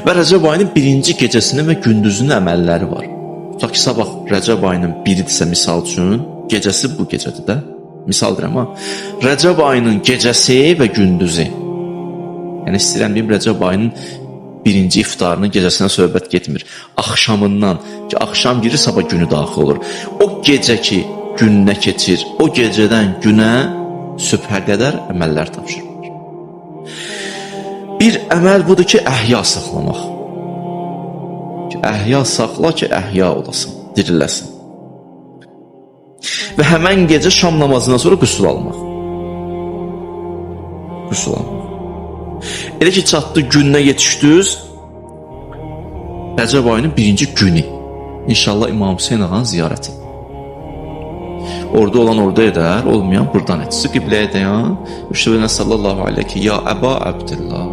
Və Rəcəb ayının birinci gecəsinin və gündüzünün əməlləri var. Tutaq ki, sabah Rəcəb ayının biridirsə, misal üçün, gecəsi bu gecədir də. Misal deyirəm ha. Rəcəb ayının gecəsi və gündüzü. Yəni istəyirəm deyim Rəcəb ayının birinci iftarının gecəsinə söhbət getmir. Axşamından ki, axşam girir, sabah günü daxil olur. O gecə ki, gününə keçir, o gecədən günə sübhə qədər əməllər tapşırılır. Bir əməl budur ki, əhya saxlamaq. Ki, əhya saxla ki, əhya olasan, diriləsən. Və həmən gecə şam namazından sonra qüsül almaq. Qüsül almaq. Elə ki, çatdı gününə yetişdiniz, Rəcəb ayının birinci günü. İnşallah İmam Hüseyn ağanın ziyarəti. Orada olan orada edər, olmayan buradan etsin. Qibləyə dayan. Müştəbə sallallahu aleyhi ya Əba Əbdillah.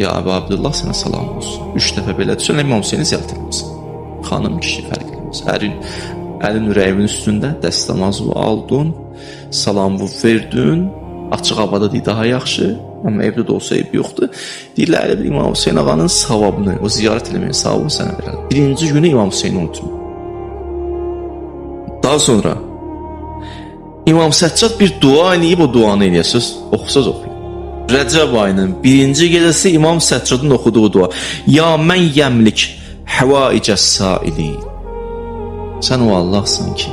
Ya Əba Əbdillah sənə salam olsun. 3 dəfə belə desən İmam Hüseyni ziyarət eləmisən. Xanım, kişi fərq eləməz. Ərin, əlin ürəyimin üstündə dəstəmazı aldın, salamı verdin. Açıq havada deyir daha yaxşı, amma evdə də olsa eybi yoxdur. Deyirlər elə bir İmam Hüseyn ağanın savabını, o ziyarət eləməyin savabını sənə verər. Birinci günü İmam Hüseyni unutma. Daha sonra İmam Səccad bir dua eləyib, o duanı eləyəsiniz, oxusaz oxuyun. Rəcəb ayının birinci gecəsi İmam Səccadın oxuduğu dua. Ya mən yəmlik həvaicəs sailin. Sən o Allahsan ki,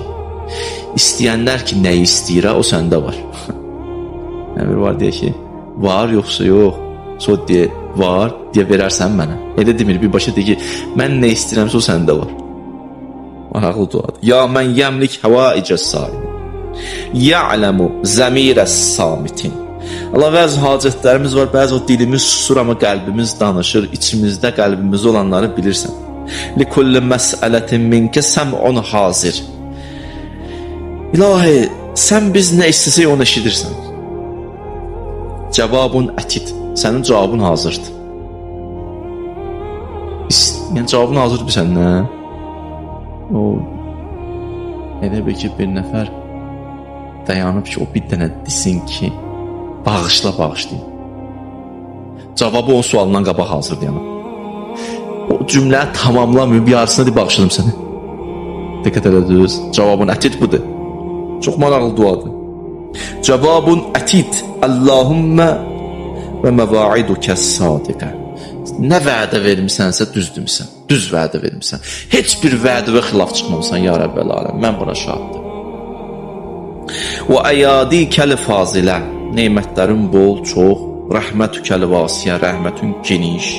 istəyənlər ki nəyi istəyir, o səndə var. Əmir var deyə ki, var yoxsa yox. Sonra deyə var, deyə verərsən mənə. Elə demir, birbaşa deyir ki, mən nə istəyirəmsə o səndə var. Maraqlı duadır. Ya mən yəmlik həvaicəs sailin. Ya'ləmu zəmirəs samitin. Allah bəzi hacətlərimiz var, bəzi o dilimiz susur, amma qəlbimiz danışır, içimizdə, qəlbimizdə olanları bilirsən. Likulli məsələtin minkə səm'un hazir. İlahi, sən biz nə istəsək onu eşidirsən. Cavabun ətid. Sənin cavabın hazırdır. Yəni cavabın hazırdır səndən. O elə bil ki, bir nəfər dayanıb ki, o bir dənə desin ki, bağışla, bağışlayın. Cavabı onun sualından qabaq hazırdır yəni. O cümləni tamamlamayıb, yarısını deyib bağışladım səni. Diqqət elədiniz? Cavabın ətid budur. Çox maraqlı duadır. Cavabun ətid. Allahümmə və məvaidukə sadiqə. Nə vədə vermisənsə düz demisən. Düz vədə vermisən. Heç bir vədəvə xilaf çıxmamısan ya Rəbbəl aləm. Mən buna şahidəm. Və əyadikəl fazilə. Nemətlərin bol, çox. Rəhmətükəl vasiyə, rəhmətin geniş.